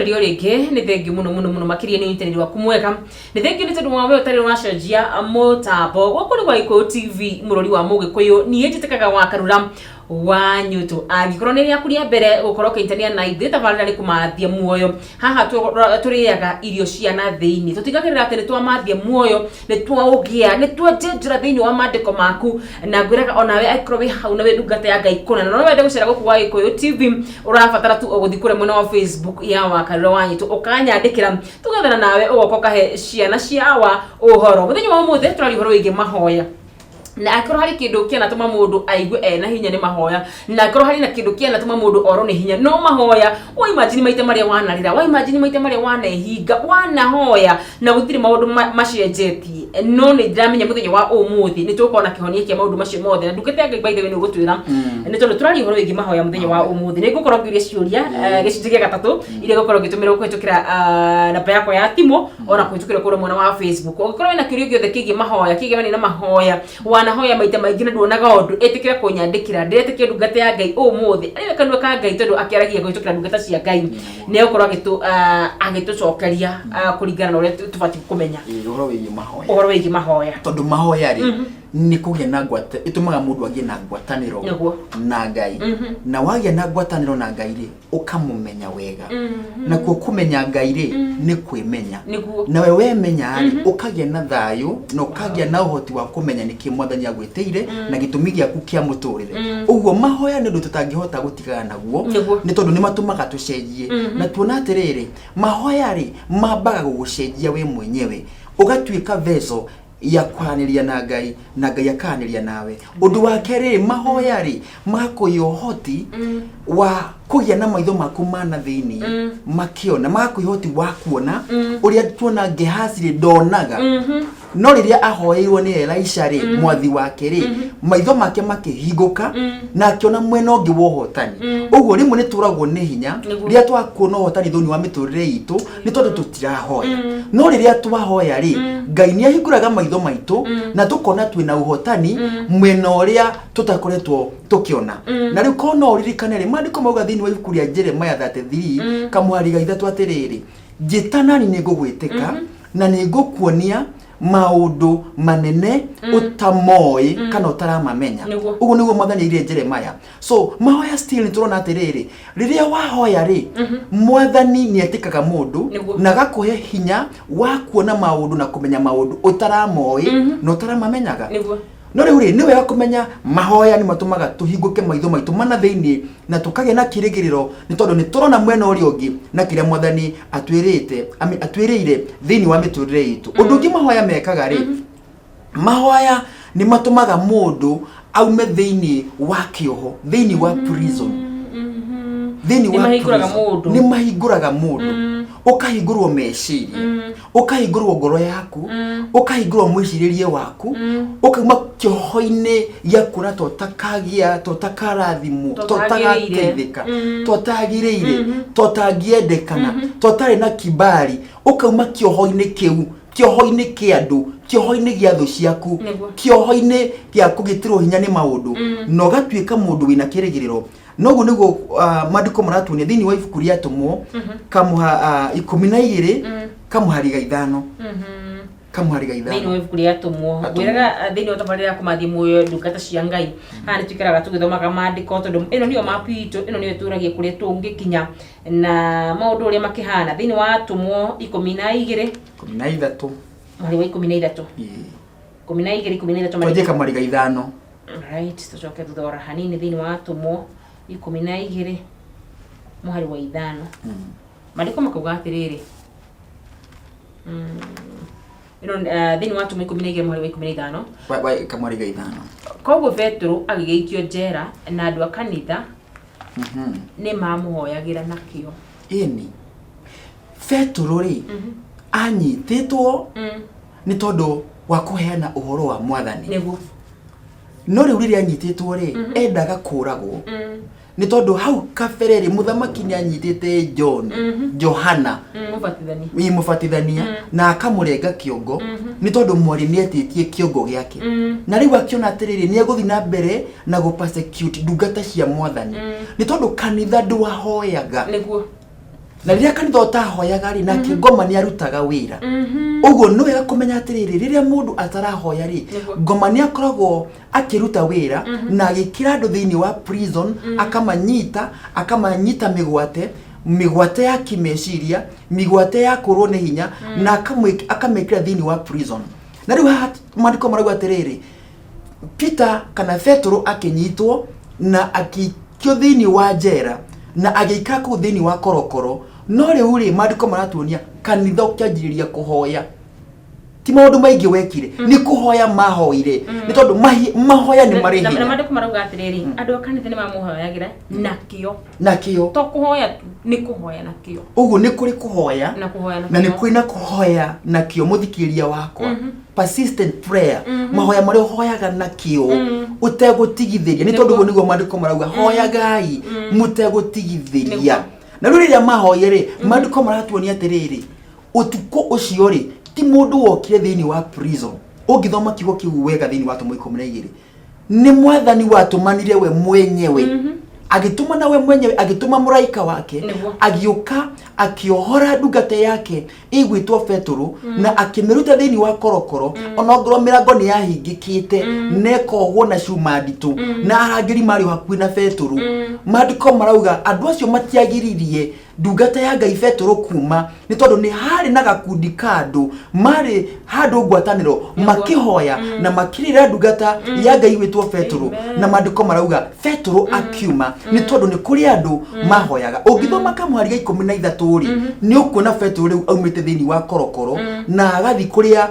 Mwĩroreri o rĩngĩ nĩ thengiũ mũno mũno mũno makĩria nĩ ũnyitanĩri waku mwega. Nĩ thengiũ nĩ tondũ wa we ũtarĩ ũracenjia mũtambo. Gũkũ nĩ gwa Gĩkũyũ TV mũrori wa Mũgĩkũyũ. Niĩ njĩtĩkaga wa Karura wa Nyũtũ. Angĩkorwo nĩ rĩaku rĩa mbere gũkorwo ũkĩnyitanĩra na ithuĩ tabarĩra nĩ kũmathia muoyo. Haha tũrĩaga irio cia na thĩinĩ. Tũtigagĩrĩra atĩ nĩ twamathia muoyo, nĩ twaũgĩa, nĩ twenjenjũra thĩinĩ wa maandĩko maku. Na ngwĩraga onawe angĩkorwo wĩ hau na wĩ ndungata ya Ngai kũna na no wende gũcera gũkũ gwa Gĩkũyũ TV, ũrabatara tu o gũthiĩ kũrĩa mwena wa Facebook ya Wakarura wa Nyitũ ũkanyandĩkĩra tũgethana nawe ũgoka ũkahe ciana cia awa ũhoro. Mũthenya wa ũmũthĩ tũraria ũhoro wĩgiĩ mahoya na angĩkorwo harĩ kĩndũ kĩanatũma mũndũ aigue ena hinya nĩ mahoya, na angĩkorwo harĩ na kĩndũ kĩanatũma mũndũ orwo nĩ hinya no mahoya. Wa imagine maita marĩa wanarĩra, wa imagine maita marĩa wanehinga, wanahoya na gũtirĩ maũndũ macenjetie. No nĩ ndĩramenya mũthenya wa ũmũthĩ nĩ tũgũkorwo na kĩhonia kĩa maũndũ macio mothe, na ndungata ya Ngai by the way nĩ ũgũtwĩra nĩ tondũ tũraria ũhoro wĩgiĩ mahoya mũthenya wa ũmũthĩ. Nĩ ngũkorwo ngĩũria ciũria gĩcunjĩ gĩa gatatũ iria ngũkorwo ngĩtũmĩrwo kũhĩtũkĩra namba yakwa ya thimũ ona kũhĩtũkĩra kũrĩa mwena wa Facebook. Ũngĩkorwo wĩna kĩũria gĩothe kĩgiĩ mahoya, kĩgĩmani na mahoya, wanahoya maita maingĩ na nduonaga ũndũ, ĩtĩkĩra kũnyandĩkĩra. Ndĩretĩkia ndungata ya Ngai ũmũthĩ arĩwe kanua ka Ngai tondũ akĩaragia kũhĩtũkĩra ndungata cia Ngai nĩ egũkorwo agĩtũcokeria kũringana na ũrĩa tũbatiĩ kũmenya. Ĩĩ, ũhoro wĩgiĩ mahoya. Ũhoro wĩgiĩ mahoya. Tondũ mahoya rĩ, nĩ kũgĩa na ngwata ĩtũmaga mũndũ agĩe na ngwatanĩro na Ngai. Na wagĩa na ngwatanĩro na Ngai rĩ, ũkamũmenya wega. Nakuo kũmenya Ngai rĩ, nĩ kwĩmenya. Nawe wemenya rĩ, ũkagĩa na thayũ na ũkagĩa na ũhoti wa kũmenya nĩkĩ Mwathani agwĩtĩire na gĩtũmi gĩaku kĩa mũtũrĩre. Ũguo mahoya nĩ ũndũ tũtangĩhota gũtigana naguo, nĩ tondũ nĩ matũmaga tũcenjie. Na tuona atĩrĩrĩ, mahoya rĩ, mambaga gũgũcenjia we mwenyewe, ũgatuĩka vessel ya kwaranĩria na Ngai na Ngai akaranĩria nawe. Ũndũ wa kerĩ, mahoya rĩ, magakũhe ũhoti wa kũgĩa na maitho maku ma na thĩinĩ makĩona, magakũhe ũhoti wa kuona ũrĩa tuona Gehazi rĩ ndonaga, no rĩrĩa ahoeirwo nĩ Elisha rĩ, mwathi wake rĩ, maitho make makĩhingũka na akĩona mwena ũngĩ wa ũhotani. Ũguo rĩmwe nĩ tũragwo nĩ hinya rĩrĩa twakuona ũhotani thĩinĩ wa mĩtũrĩre itũ nĩ tondũ tũtirahoya. No rĩrĩa twahoya rĩ, Ngai nĩ ahingũraga maitho maitũ na tũkona twĩna ũhotani mwena ũrĩa tũtakoretwo tũkĩona. Na rĩu korwo no ũririkane rĩ, maandĩko mauga thĩinĩ wa ibuku rĩa Jeremiah 33 kamũhari ga 3 atĩrĩrĩ, njĩta nani nĩ ngũgwĩtĩka na nĩ ngũkuonia maũndũ manene ũtamoĩ kana ũtaramamenya. Ũguo nĩguo Mwathani aire Jeremiah. So mahoya still nĩ tũrona atĩrĩrĩ, rĩrĩa wahoya rĩ, Mwathani nĩ etĩkaga mũndũ na agakũhe hinya wa kuona maũndũ na kũmenya maũndũ ũtaramoĩ na ũtaramamenyaga. No rĩu rĩ, nĩ wega kũmenya mahoya nĩ matũmaga tũhingũke maitho maitũ mana thĩinĩ na tũkagĩa na kĩrĩgĩrĩro, nĩ tondũ nĩ tũrona mwena ũrĩa ũngĩ na kĩrĩa Mwathani atwĩrĩte, atwĩrĩire thĩinĩ wa mĩtũrĩre itũ. Ũndũ ũngĩ mahoya mekaga rĩ, mahoya nĩ matũmaga mũndũ aume thĩinĩ wa kĩoho, thĩinĩ wa prison. Thĩinĩ wa Nĩ mahingũraga prison. mũndũ. Nĩ mahingũraga mũndũ. Ũkahingũrwo meciria, ũkahingũrwo ngoro yaku, ũkahingũrwo mwĩcirĩrie waku, ũkauma kĩoho-inĩ gĩa kuona ta ũtakagĩa, ta ũtakarathimwo, ta Totagĩrĩire. ũtagateithĩka, ta ũtagĩrĩire, ta ũtangĩendekana, ta ũtarĩ na kibali. Ũkauma kĩoho-inĩ kĩu, kĩoho-inĩ kĩa andũ, kĩoho-inĩ gĩa thũ ciaku, kĩoho-inĩ gĩa kũgitĩrwo hinya nĩ maũndũ, na ũgatuĩka mũndũ wĩna kĩrĩgĩrĩro. Noguo nĩguo maandĩko maratuonia thĩinĩ wa ibuku rĩa Atũmwo kamũha 12 kamũhari ga 5, kamũhari ga Thĩinĩ 5. wa ibuku rĩa Atũmwo. Atũmwo. Ngwĩraga thĩinĩ wa tabarĩra ya kũmathia muoyo ndungata cia Ngai, haha nĩ tũikaraga tũgĩthomaga maandĩko tondũ ĩno nĩyo mapu itũ, ĩno nĩyo ĩtũragia kũrĩa tũngĩkinya na maũndũ ũrĩa makĩhana. Thĩinĩ wa Atũmwo 12 13. Mũhari wa 13. Ĩĩ. 12, 13. Twanjie kamũhari ga 5. Right, tũcoke thutha ora hanini thĩinĩ wa Atũmwo 12 mũhari wa 5. Maandĩko makauga atĩrĩrĩ, ĩno thĩinĩ wa Atũmwo 12 mũhari wa 15. Kamũhari ga 5. Koguo Petero agĩgĩikio njera na andũ a kanitha nĩ mamũhoyagĩra na kĩo. Ĩni Petero rĩ, anyitĩtwo nĩ tondũ wa kũheana ũhoro wa Mwathani. No rĩu rĩrĩa anyitĩtwo rĩ, endaga kũragwo nĩ tondũ hau kabere rĩ, mũthamaki nĩ anyitĩte John, Johana. Mũbatithania. Ĩ, mũbatithania, na akamũrenga kĩongo nĩ tondũ mwarĩ nĩ etĩtie kĩongo gĩake. Na rĩu akĩona atĩrĩrĩ, nĩ egũthiĩ na mbere na gũ persecute ndungata cia Mwathani nĩ tondũ kanitha ndwahoyaga. Na rĩrĩa kanitha ũtahoyaga rĩ, nake ngoma nĩ arutaga wĩra. Ũguo nĩ wega kũmenya atĩrĩrĩ, rĩrĩa mũndũ atarahoya rĩ, ngoma nĩ akoragwo akĩruta wĩra na agĩkĩra andũ thĩinĩ wa prison, akamanyita akamanyita mĩgwate, mĩgwate ya kĩmeciria, mĩgwate ya kũrwo nĩ hinya, na akamĩkĩra thĩinĩ wa prison. Na rĩu haha maandĩko marauga atĩrĩrĩ, Peter kana Petũrũ akĩnyitwo na akĩikio thĩinĩ wa njera na agĩikara kũu thĩinĩ wa korokoro. No rĩu rĩ, maandĩko maratuonia kanitha ũkĩanjĩrĩria kũhoya, ti maũndũ maingĩ wekire, nĩ kũhoya mahoire, nĩ tondũ mahoya nĩ marĩ Na hinya. Maandĩko marauga atĩrĩrĩ, andũ a kanitha nĩ mamũhoyagĩra na kĩo. Na kĩo. To kũhoya tu, nĩ kũhoya na kĩo. Ũguo nĩ kũrĩ kũhoya na kũhoya na na nĩ kĩo. kũrĩ na kũhoya na kĩo. Mũthikĩrĩria wakwa, persistent prayer, mahoya marĩa ũhoyaga na kĩo ũtegũtigithĩria, nĩ tondũ ũguo nĩguo maandĩko marauga, hoyagai mũtegũtigithĩria. Na rĩu rĩrĩa mahoye rĩ, maandĩko maratuonia atĩrĩrĩ, ũtukũ ũcio rĩ, ti mũndũ wokire thĩinĩ wa prison. Ũngĩthoma kiugo kĩu wega thĩinĩ wa Atũmwo 12, nĩ Mwathani watũmanire we mwenyewe, agĩtũmana we mwenyewe, agĩtũma mũraika wake, agĩũka akĩohora ndungata yake ĩgwĩtwo Betũrũ na akĩmĩruta thĩinĩ wa korokoro, ona ongorwo mĩrango nĩ yahingĩkĩte na ĩkohwo na cuma nditũ na arangĩri marĩ o hakuhĩ na Betũrũ. Maandĩko marauga andũ acio matiagiririe ndungata ya Ngai Betũrũ kuma, nĩ tondũ nĩ harĩ na gakundi ka andũ marĩ handũ ngwatanĩro makĩhoya na makĩrĩra ndungata ya Ngai gwĩtwo Betũrũ. Na maandĩko marauga Betũrũ akiuma nĩ tondũ nĩ kũrĩ andũ mahoyaga. Ũngĩthoma kamũhari ga 13 rĩ, nĩ ũkuona Betũrũ rĩu aumĩte thĩinĩ wa korokoro na agathiĩ kũrĩa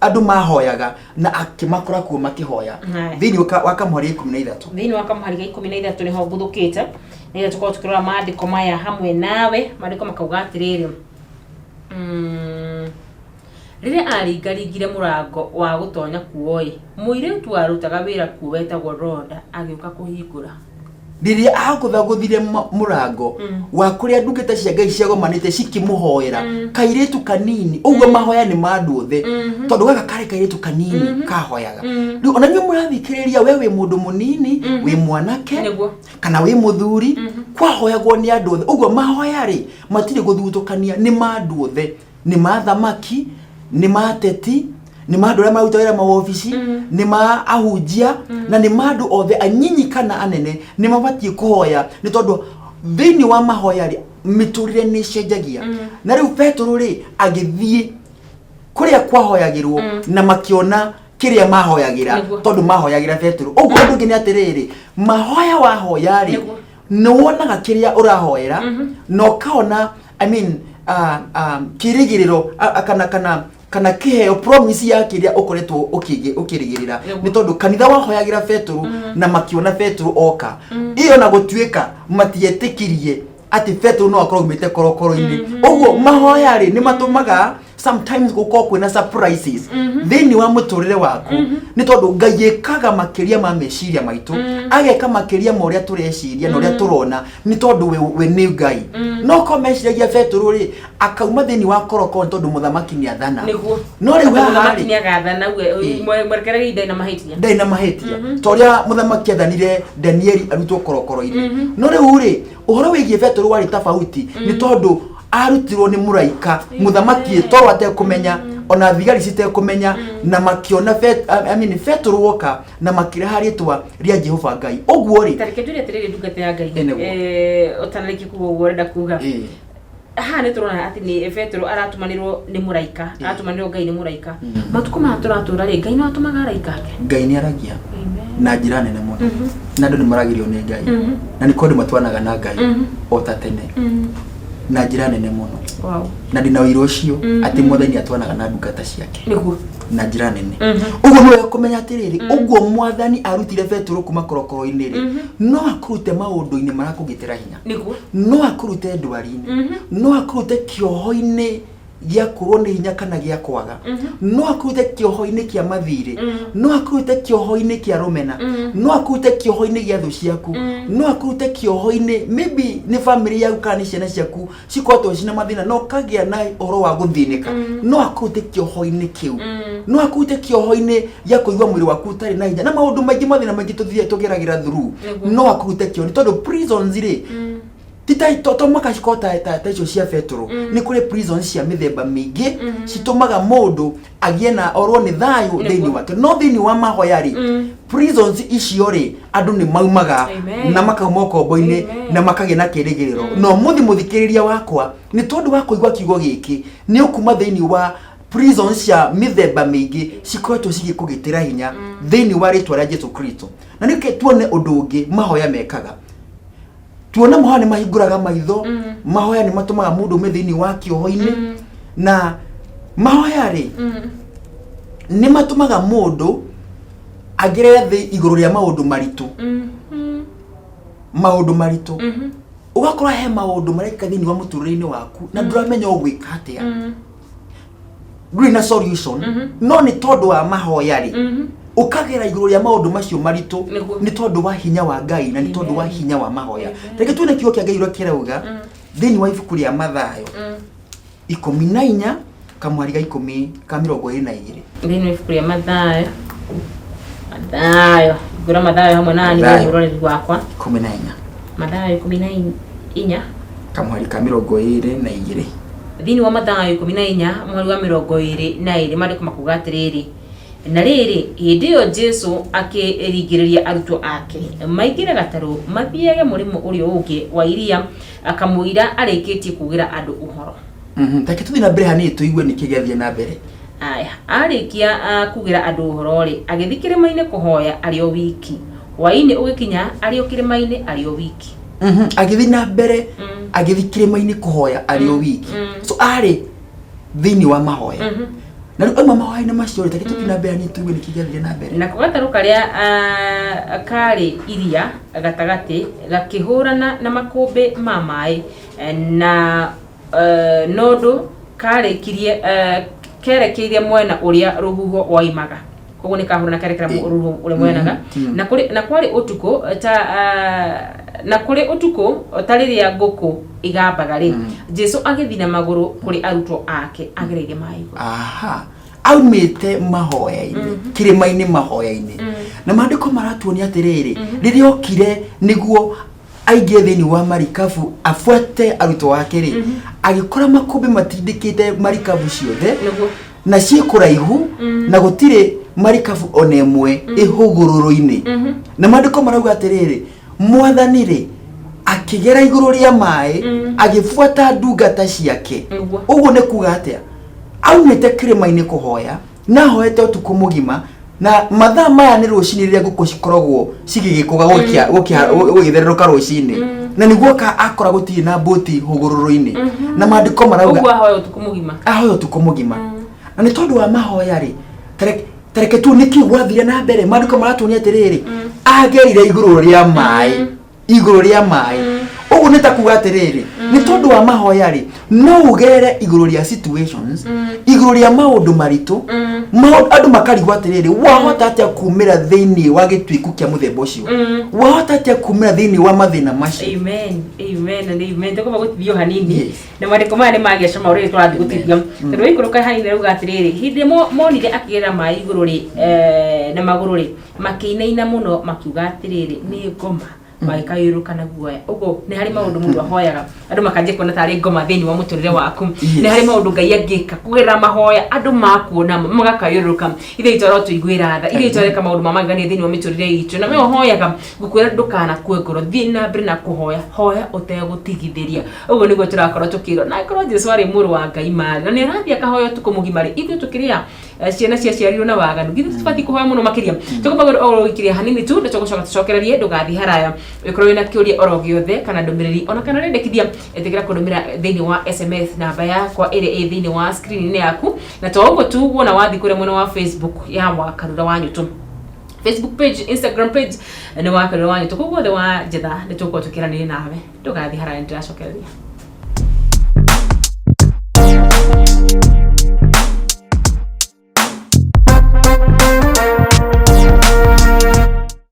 andũ mahoyaga na akĩmakora kuo makĩhoya. Thĩinĩ wa kamũhari ga 13. Thĩinĩ wa kamũhari ga 13 nĩho nguthũkĩte, nĩgetha tũkorwo tũkĩrora maandĩko maya hamwe nawe. Maandĩko makauga atĩrĩrĩ, rĩrĩa aringaringire mũrango wa gũtonya kuo-ĩ, mũirĩtu warutaga wĩra kuo wetagwo Roda agĩũka kũhingũra. Rĩrĩa agũthagũthire mũrango wa kũrĩa ndungata cia Ngai ciagomanĩte cikĩmũhoera, kairĩtu kanini ũguo, mahoya nĩ ma andũ othe, tondũ gaka karĩ kairĩtu kanini kahoyaga. Rĩu ona inyuĩ mũrathikĩrĩria, we wĩ mũndũ mũnini, wĩ mwanake kana wĩ mũthuri, kwahoyagwo nĩ andũ othe. Ũguo mahoya rĩ, matirĩ gũthutũkania, nĩ ma andũ othe, nĩ ma thamaki, nĩ ma ateti, nĩ ma andũ arĩa maruta wĩra mawobici, nĩ ma ahunjia, na nĩ ma andũ othe, anyinyi kana anene, nĩ mabatiĩ kũhoya, nĩ tondũ thĩinĩ wa mahoya rĩ, mĩtũrĩre nĩ ĩcenjagia. Na rĩu Petũrũ rĩ, agĩthiĩ kũrĩa kwahoyagĩrwo na makĩona kĩrĩa mahoyagĩra, tondũ mahoyagĩra Petũrũ. Ũguo ũndũ ũngĩ nĩ atĩrĩrĩ, mahoya wahoya rĩ, nĩ wonaga kĩrĩa ũrahoera na ũkaona, I mean, kĩrĩgĩrĩro kana kĩheo, promise ya kĩrĩa ũkoretwo ũkĩrĩgĩrĩra. Nĩ tondũ kanitha wahoyagĩra Petũrũ na makĩona Petũrũ oka ĩyo, na gũtuĩka matietĩkirie atĩ Petũrũ no akorwo aumĩte korokoro-inĩ. Ũguo mahoya rĩ, nĩ matũmaga sometimes gũkorwo kwĩna surprises thĩinĩ wa mũtũrĩre waku, nĩ tondũ Ngai ĩkaga makĩria ma meciria maitũ, ageka makĩria ma ũrĩa tũreciria na ũrĩa tũrona, nĩ tondũ we nĩ Ngai. No korwo meciragia Betũrũ rĩ, akauma thĩinĩ wa korokoro nĩ tondũ mũthamaki nĩ athana. No rĩu haha mũthamaki rĩ, nĩ agathana, mwerekererie ndarĩ na mahĩtia. Ndarĩ na mahĩtia, ta ũrĩa mũthamaki athanire Danieli arutwo korokoro-inĩ. No rĩu rĩ, ũhoro wĩgiĩ Betũrũ warĩ tofauti, nĩ tondũ arutirwo nĩ mũraika, mũthamaki toro atekũmenya, ona thigari citekũmenya, na makĩona I mean, Betũrũ woka na makĩreha rĩtwa rĩa Jehova Ngai. Ũguo rĩ, Tareke njũrie atĩrĩrĩ, ndungata ya Ngai, Ĩ, nĩguo. Ũtanarĩkia kuga ũguo ũrenda kuga, haha nĩ tũrona atĩ nĩ Petero aratũmanĩrwo nĩ mũraika, aratũmanĩrwo Ngai nĩ mũraika. Matukũ maya tũratũra rĩ, Ngai no atũmaga araika ake? Ngai nĩ aragia na njĩra nene mũno, na andũ nĩ maragĩrio nĩ Ngai, na nĩ kũndũ matwanaga na Ngai o ta tene na njĩra nene mũno. Na ndĩna ũira ũcio atĩ Mwathani atwanaga na ndungata ciake na njĩra nene. Ũguo nĩ wega kũmenya atĩrĩrĩ, ũguo Mwathani arutire Petero kuma korokoro-inĩ rĩ, no akũrute maũndũ-inĩ marakũgitĩra hinya, no akũrute ndwari-inĩ, no akũrute kĩoho-inĩ gĩa kũrwo nĩ hinya kana gĩa kwaga, no akũrute kĩoho-inĩ kĩa mathirĩ, no akũrute kĩoho-inĩ kĩa rũmena, no akũrute kĩoho-inĩ gĩa thũ ciaku, no akũrute kĩoho-inĩ maybe nĩ family yaku kana nĩ ciana ciaku cikoretwo cina mathĩna no kagĩa na ũhoro wa gũthĩnĩka, no akũrute kĩoho-inĩ kĩu, no akũrute kĩoho-inĩ gĩa kũigua mwĩrĩ waku ũtarĩ na hinya na maũndũ maingĩ, mathĩna maingĩ tũthiaga tũgeragĩra through. No akũrute kĩoho, nĩ tondũ prisons rĩ, Ti ta to mũhaka cikorwo ta icio cia Betũrũ. Nĩ kũrĩ prisons cia mĩthemba mĩingĩ citũmaga mũndũ agĩe na orwo nĩ thayũ thĩinĩ wake. No thĩinĩ wa mahoya rĩ, prisons icio rĩ, andũ nĩ maumaga Amen. na makauma ũkombo-inĩ Amen. na makagĩa na kĩĩrĩgĩrĩro. Na ũmũthĩ mũthikĩrĩria wakwa, nĩ tondũ wa kũigua kiugo gĩkĩ, nĩ ũkuma thĩinĩ wa prisons cia mĩthemba mĩingĩ cikoretwo cigĩkũgitĩra hinya thĩinĩ wa rĩtwa rĩa Jesu Kristo. Na nĩkĩ tuone ũndũ ũngĩ mahoya mekaga. Tuona mahoya nĩ mahingũraga maitho, mahoya nĩ matũmaga mũndũ ume thĩinĩ wa kĩoho-inĩ, na mahoya rĩ, nĩ matũmaga mũndũ agere thĩ igũrũ rĩa maũndũ maritũ. Maũndũ maritũ, ũgakora he maũndũ marekĩka thĩinĩ wa mũtũrĩre-inĩ waku na ndũramenya ũgwĩka atĩa, ndũrĩ na solution, no nĩ tondũ wa mahoya rĩ, ũkagera igũrũ rĩa maũndũ macio maritũ nĩ tondũ wa hinya wa Ngai na nĩ tondũ wa hinya wa mahoya. Reke tuone kiugo kĩa Ngai ũrĩa kĩrauga thĩinĩ wa ibuku rĩa Mathayo 14 kamwari ga 10 ka 22. Thĩinĩ wa ibuku rĩa Mathayo, Mathayo, ngũra Mathayo hamwe na niĩ. Mathayo. Mũroreri wakwa. 14. Mathayo 14. Kamwari ka 22. Thĩinĩ wa Mathayo 14 mũhari wa 22, maandĩko makuga atĩrĩrĩ, na rĩrĩ, hĩndĩ ĩyo Jesu akĩringĩrĩria arutwo ake maingĩre gatarũ mathiage mũrĩmo ũrĩa ũngĩ wa iria akamũira arĩkĩtie kugĩra andũ ũhoro. Reke tũthiĩ na mbere hanini tũigue nĩkĩ gĩathiĩ na mbere. Aya, arĩkia kugĩra andũ ũhoro-rĩ, agĩthiĩ kĩrĩma-inĩ kũhoya arĩ o wiki. Hwaĩ-inĩ ũgĩkinya arĩ o kĩrĩma-inĩ arĩ o wiki. Agĩthiĩ na mbere, agĩthiĩ kĩrĩma-inĩ kũhoya arĩ o wiki. So arĩ thĩinĩ wa mahoya. Na rĩu auma mahoya-inĩ macio rĩ, reke tũthiĩ na mbere hanini tũigue nĩkĩ gĩathire na mbere. Nako gatarũ karĩa karĩ iria gatagatĩ gakĩhũrana na makũmbĩ ma maĩ, na nondũ karĩkirie kerekeire mwena ũrĩa rũhuho woimaga. Koguo nĩ kahũrana kerekera rũhuho ũrĩa mwenaga. Na kũrĩ na kwarĩ ũtukũ ta na kũrĩ ũtukũ ta rĩrĩa ngũkũ igambaga rĩ, Jesu agĩthiĩ na magũrũ kũrĩ arutwo ake agereire maĩ igũrũ. Aha, aumĩte mahoya-inĩ, kĩrĩma-inĩ mahoya-inĩ, na maandĩko maratuonia atĩrĩrĩ, rĩrĩa okire nĩguo aingĩre thĩinĩ wa marikabu abuate arutwo ake rĩ, agĩkora makũmbĩ matindĩkĩte marikabu ciothe na ciĩ kũraihu na gũtirĩ marikabu ona ĩmwe ĩhũgũrũrũ-inĩ. Na maandĩko marauga atĩrĩrĩ, Mwathani rĩ, akĩgera igũrũ rĩa maĩ agĩbuata ndungata ciake. Ũguo nĩ kuga atĩa? Aumĩte kĩrĩma-inĩ kũhoya na ahoete ũtukũ mũgima, na mathaa maya nĩ rũcinĩ rĩrĩa ngũkũ cikoragwo cigĩgĩkũga gũgĩthererũka rũcinĩ, na nĩguo ka akora gũtirĩ na mbũti hũgũrũrũ-inĩ. Na maandĩko marauga Ũguo ahoya ũtukũ mũgima. Ahoya ũtukũ mũgima, na nĩ tondũ wa mahoya rĩ, tareke tu nĩkĩ gwathire na mbere. Maandĩko maratuonia atĩrĩrĩ, agerire igũrũ rĩa maĩ, igũrũ rĩa maĩ. Ũguo nĩ ta kuga atĩrĩrĩ, nĩ tondũ wa mahoya rĩ, no ũgerere igũrũ rĩa situations, igũrũ rĩa maũndũ maritũ. Andũ makarigwo atĩrĩrĩ, wahota atĩa kumĩra thĩinĩ wa gĩtuĩku kĩa mũthemba ũcio? Wahota atĩa kumĩra thĩinĩ wa mathĩna macio? Amen, amen and amen. Tũkwamba gũtithio hanini. Yes. Na maandĩko maya nĩ magĩa cama ũrĩa tũrathiĩ gũtithia, tondũ waikũrũka hanini rauga atĩrĩrĩ, hĩndĩ ĩrĩa monire akĩgerera maĩ igũrũ rĩ, na magũrũ rĩ, makĩinaina mũno makiuga atĩrĩrĩ, nĩ ngoma, magĩkayũrũka na guoya. Ũguo nĩ harĩ maũndũ mũndũ ahoyaga andũ makanjia kuona tarĩ ngoma thĩinĩ wa mũtũrĩre waku. Nĩ harĩ maũndũ Ngai angĩka kũgerera mahoya, andũ makuona magakayũrũrũka. Ithe witũ arotũiguĩra tha. Ithe witũ areka maũndũ ma magegania thĩinĩ wa mĩtũrĩre itũ. Na we ũhoyaga, ngũkwĩra ndũkanakue ngoro, thiĩ na mbere na kũhoya, hoya ũtegũtigithĩria. Ũguo nĩguo tũrakorwo tũkĩrwo. Na angĩkorwo Jesu arĩ mũrũ wa Ngai marĩ na nĩ arathiĩ akahoya ũtukũ mũgima rĩ, ithuĩ tũkĩrĩa ciana ciaciarirwo na waganu, githĩ tũtibatiĩ kũhoya mũno makĩria? Tũkũmba oro gũikĩria hanini tu na tũgũcoka tũcokererie. Ndũgathiĩ haraya. Ũngĩkorwo wĩna kĩũria oro gĩothe kana ndũmĩrĩri ona kana ũrendekithia, ĩtĩkĩra kũndũmĩra thĩinĩ wa SMS namba yakwa ĩrĩa ĩ thĩinĩ wa screen-inĩ yaku. Na to ũguo tu, wona wathiĩ kũrĩa mwena wa Facebook ya Wakarura wa Nyũtũ, Facebook page, Instagram page nĩ Wakarura wa Nyũtũ, kũu guothe wa njetha nĩ tũgũkorwo tũkĩaranĩria nawe. Ndũgathiĩ haraya, nĩndĩracokereria.